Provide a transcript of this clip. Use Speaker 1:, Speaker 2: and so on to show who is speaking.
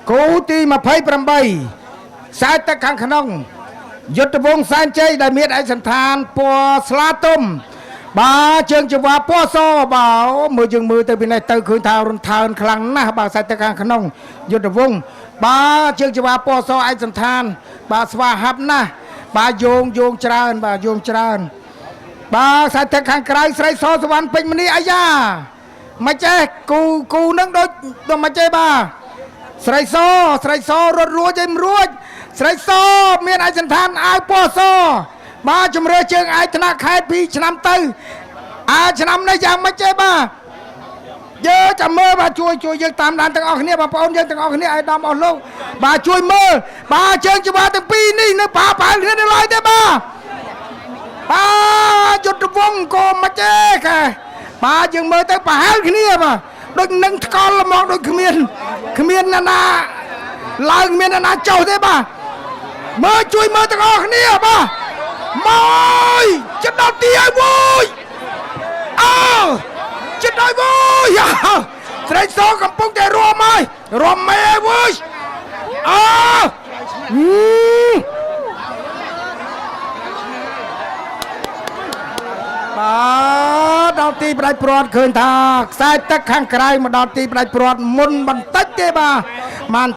Speaker 1: គូទី28ខ្សែទឹកខាងក្នុងយុទ្ធវង្សសែនជ័យដែលមានឯកសណ្ឋានពណ៌ស្លាទុំបាទជើងចង្វាពណ៌សបាទអូមើលយើងមើលទៅពីនេះទៅឃើញថារុនថើនខ្លាំងណាស់បាទខ្សែទឹកខាងក្នុងយុទ្ធវង្សបាទជើងចង្វាពណ៌សឯកសណ្ឋាន បាទស្វាហាប់ណាស់បាទយោងយោងច្រើនបាទយោងច្រើន បាទខ្សែទឹកខាងក្រៅស្រីសសវណ្ណពេញមនីអាយ៉ាមិនចេះគូគូនឹងដូចដូចមិនចេះបាទស្រីសស្រីសរត់រួចឯមិនរួចស្រីសមានឯកសណ្ឋានអាវពណ៌សបាទជំរឿជើងឯកថ្នាក់ខែ2ឆ្នាំទៅអាឆ្នាំនេះយ៉ាងមិនចេះបាទយើងចាំមើលបាទជួយជួយយើងតាមដានទាំងអស់គ្នាបងប្អូនយើងទាំងអស់គ្នាឲ្យដំអស់លោកបាទជួយមើលបាទជើងច្បារទាំងពីរនេះនៅប៉ាប៉ាគ្នានៅឡើយទេបាទ បាទយុទ្ធវង្សក៏មិនទេកែបាទយើងមើលទៅប្រហែលគ្នាបាទដូចនឹងថ្កល់ហ្មងដូចគ្មានគ្មានណានាឡើងគ្មានណានាចុះទេបាទមើលជួយមើលទាំងអស់គ្នាបាទមកអើយចិត្តដល់ទីហើយវយអើចិត្តដល់វយយ៉ាស្រីសកំពុងតែរួមហើយរួមមេហើយវយអើហឹម បាទដល់ទីផ្ដាច់ព្រាត់ឃើញថាខ្សែទឹកខាងក្រៅមកដល់ទីផ្ដាច់ព្រាត់មុនបន្តិចទេបាទបាន